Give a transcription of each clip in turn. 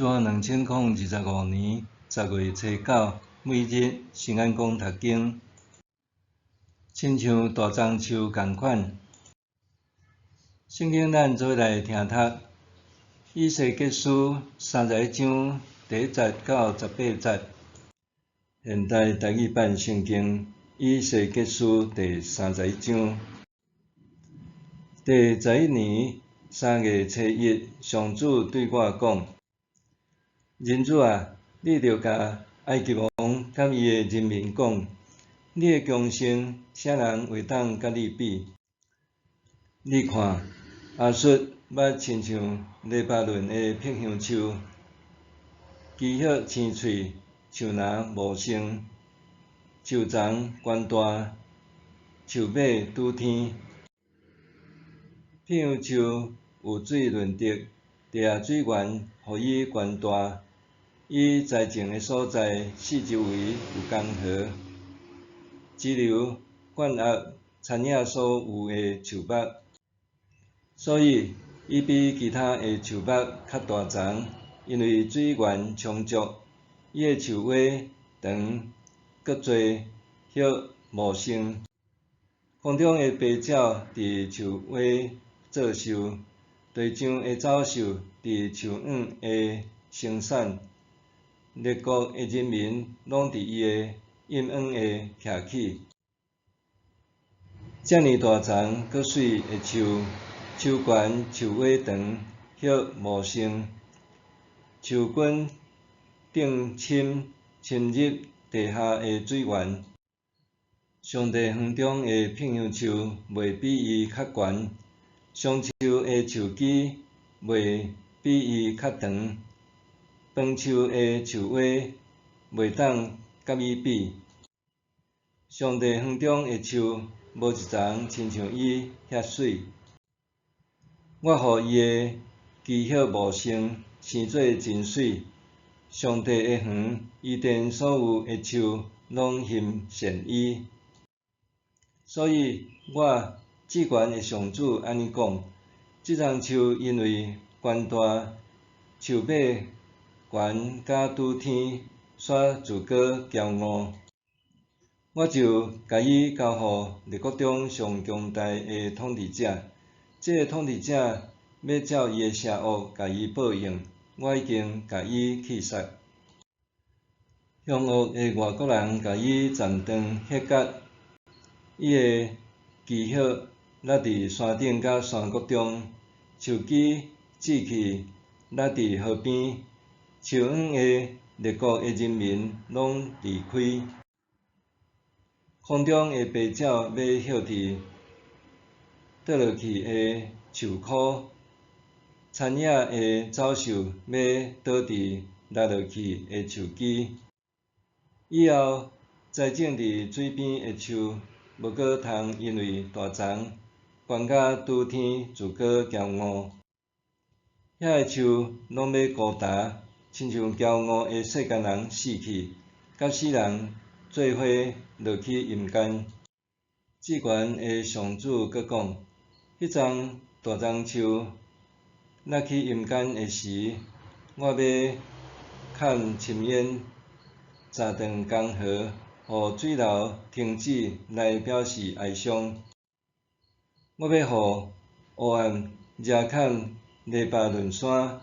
主後2025年10月初九，每日新眼光讀經，親像大樟樹仝款。聖經咱做伙來聽讀，以西結書31章第1節到18節。現代台語版聖經以西結書第三十一章。第11年3月初1，上主對我講：人子啊，你著共埃及王佮伊的人民講：你的強盛，啥人會當佮你比？你看，亞述捌親像黎巴嫩的柏香樹，枝葉青翠，樹林茂盛，樹叢懸大，樹尾拄天。柏香樹有水潤澤，地下水源予伊懸大，伊栽種的所在四周圍有江河，支流灌壓田野所有的樹木，所以伊比其他的樹木較大叢，因為水源充足，伊的樹尾長閣濟，葉茂盛。空中的飛鳥佇樹尾做岫，地上的走獸佇樹蔭下生產，列國的人民攏佇伊的蔭掩下徛起。遮爾大叢閣媠的樹，樹懸樹尾長，葉茂盛，樹根頂深，深入地下的水源。上帝園中的柏香樹袂比伊較懸，松樹的樹枝袂比伊較長，楓樹的樹尾袂當佮伊比。上帝園中的樹，無一叢親像伊遐媠。我予伊的枝葉茂盛，生做真媠。上帝的園，伊殿所有的樹攏欣羨伊。所以我至懸的上主按呢講：這欉樹因為懸大，樹尾懸甲拄天，煞自高驕傲，我就共伊交予列國中上強大的統治者。這个統治者欲照伊的邪惡共伊報應，我已經共伊去殺。兇惡的外國人共伊斬斷彼角，伊的枝葉落佇山頂佮山谷中，樹枝折去落佇河邊，樹蔭下列國的人民攏離開。空中的飛鳥欲歇佇倒落去的樹箍，田野的走獸欲倒佇落落去的樹枝。以後栽種佇水邊的樹，無閣通因為大叢懸甲拄天自高驕傲。遐个樹攏欲孤焦，親像驕傲的世間人死去，佮死人做伙落去陰間。至懸的上主閣講：彼欉大樟樹落去陰間的時，我欲砍深淵，顫斷江河，予水流停止來表示哀傷。我欲予黑暗遮崁黎巴嫩山，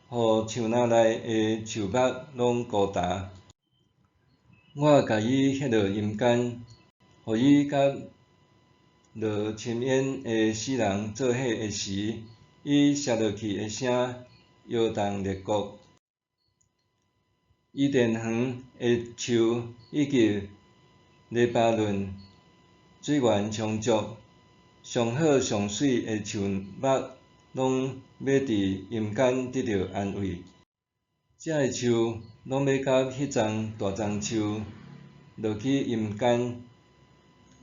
予樹林內的樹木攏孤焦。我共伊彼落陰間，予伊佮落深淵的死人做伙的時，伊摔落去的聲搖動列國。伊甸園的樹以及黎巴嫩水源充足、上好上媠的樹木，攏欲佇陰間得著安慰。遮个樹攏欲佮彼叢大樟樹落去陰間，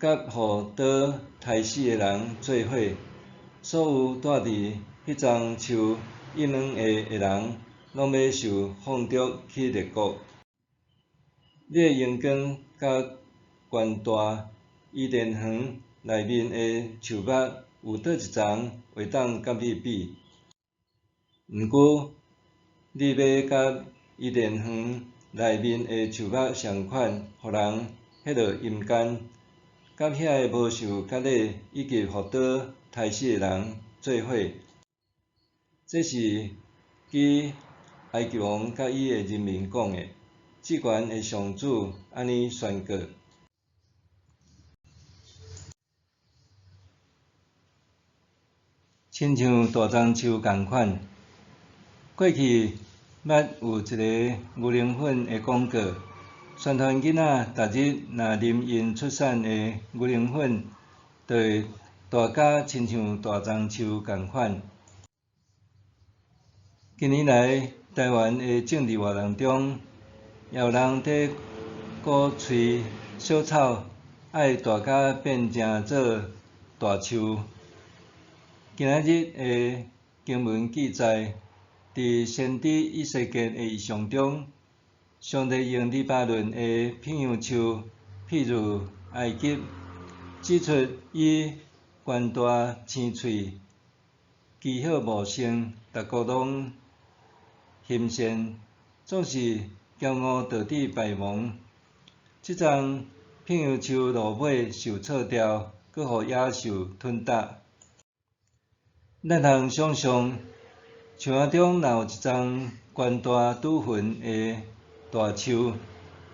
佮予倒刣死的人做伙。所有蹛佇彼叢樹蔭掩下的人，攏欲受放逐去列國。你的榮光佮懸大，伊甸園內面的樹木，有佗一叢會當佮你比？毋過，利未佮伊甸园内面的树木仝款，予人彼落阴间，佮遐个无受割礼以及伏倒刣死的人做伙。这是据埃及王佮伊的人民讲的，至悬的上主按呢宣告。亲像大樟树仝款，过去捌有一个牛奶粉的广告，宣传囡仔逐日若啉𪜶出产的牛奶粉，就会大甲亲像大樟树仝款。近年来，台湾的政治活动中，也有人伫鼓吹小草爱大甲变成做大树。今仔日的经文记载，伫先知以西结的异象中，上帝用黎巴嫩的檳榔树譬喻埃及，指出伊悬大青喙，枝叶茂盛，逐国拢欣羡，总是骄傲导致败亡。这丛檳榔树落尾受错掉，阁予野兽吞食。咱通想象，树仔中若有一丛悬大拄云的大树，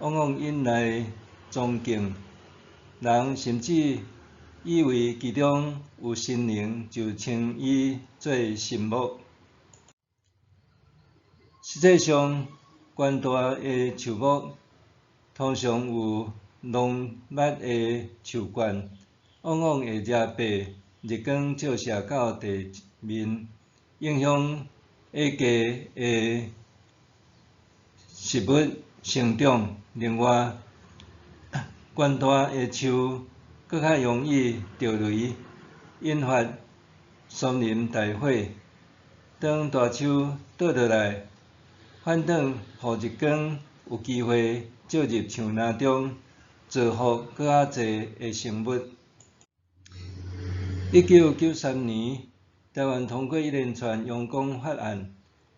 往往引来尊敬，人甚至以为其中有神灵，就称伊做神木。实际上，悬大的树木通常有浓密的树冠，往往会遮蔽日光照射到地面，影响下低的植物生长。另外，悬大的树阁较容易著雷，引发森林大火。当大树倒落来，反转予日光有机会照入树林中，造福阁较济的生物。1993年，台湾通过一连串阳光法案，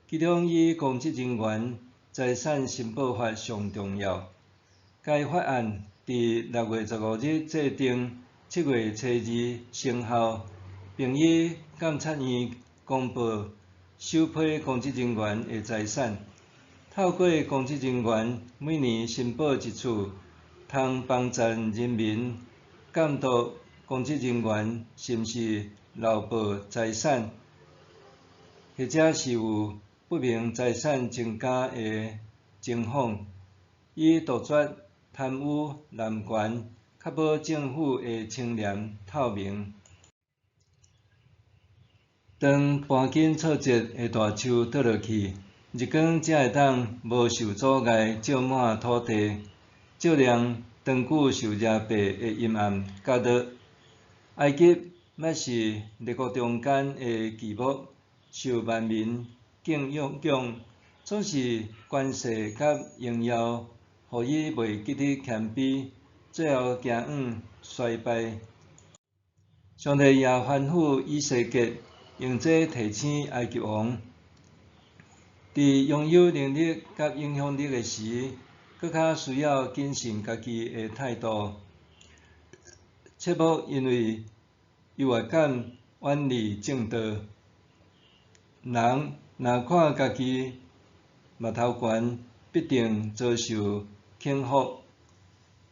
其中以公职人员财产申报法上重要。该法案伫6月15日制定，7月初2生效，并于监察院公布首批公职人员的财产。透过公职人员每年申报一次，通帮助人民监督公职人员是毋是漏报财产，或者是有不明财产增加的情况，以杜绝贪污滥权，确保政府的清廉透明。当盘根错节的大树倒落去，日光才会当无受阻碍照满土地，照亮长久受遮蔽的阴暗角落。埃及捌是列国中间的巨木，受万民敬仰，总是权势佮荣耀，予伊袂记得谦卑，最后行向衰败。上帝也吩咐以西结用这提醒埃及王，伫拥有能力佮影响力的时，阁较需要谨慎家己的态度。切莫因为优越感远离正道。人若看家己目头悬，必定遭受轻忽。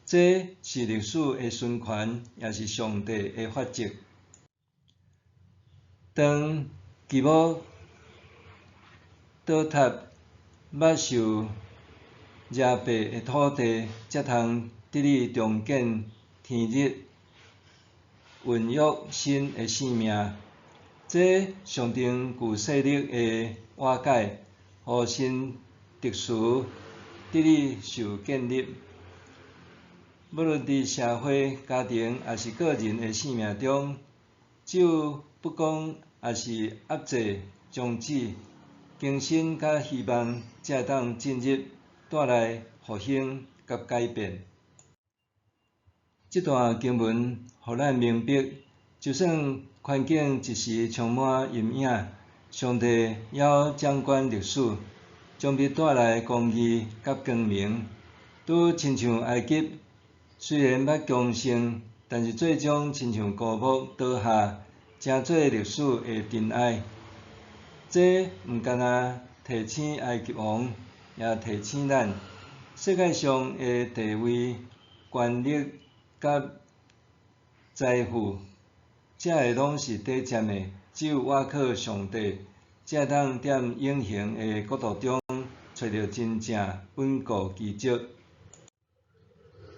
这是历史的循环，也是上帝的法则。当基木倒塌，捌受遮蔽的土地，才通得以重见天日，孕育新的生命。这象征旧势力的瓦解，予新秩序得以受建立。无论伫社会、家庭，抑是个人的生命中，只有不公抑是压制终止，更新佮希望才会当进入，带来复兴佮改变。这段经文予咱明白，就算环境一时充满阴影，上帝犹掌管历史。將必帶來公義佮光明。拄親像埃及，雖然捌強盛，但是最終親像枯木倒下，成做歷史的塵埃。這毋干焦提醒埃及王，也提醒咱，世界上的地位、權力佮財富，這个攏是短暫的，只有倚靠上帝，才會當踮永恆的國度中，揣著真正穩固基石。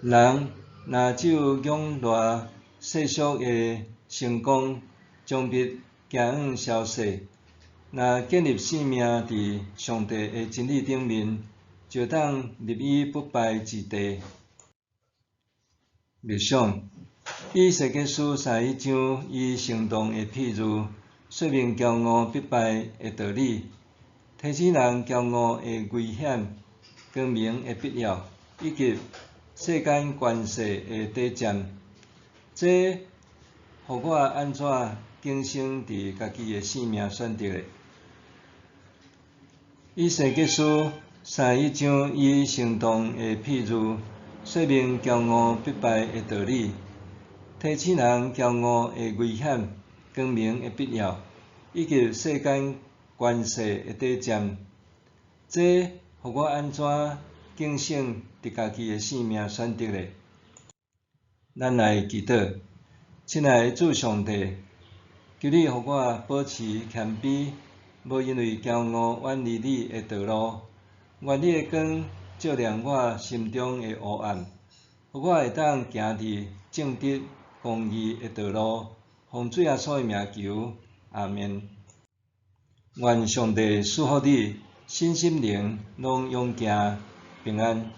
人若只有仰賴世俗的成功，將必行向消逝。若建立性命佇上帝的真理頂面，就當立於不敗之地。默想，以西結書31章以生動的譬喻，說明驕傲必敗的道理，提醒人驕傲的危險、光明的必要，以及世間權勢的短暫。這予我按怎警醒佇家己的生命選擇的？以西結書31章以生動的譬喻，說明驕傲必敗的道理，提醒人驕傲的危險、光明的必要，以及世間權勢的短暫。這予我按怎警醒佇家己的生命選擇的？咱來祈禱，親愛的主上帝，求你予我保持謙卑，無因為驕傲遠離你的道路。願你的光照亮我心中的黑暗，予我會當行佇正直公義的道路。奉主耶穌的名求，阿們。願上帝賜福你，身心靈攏勇健平安。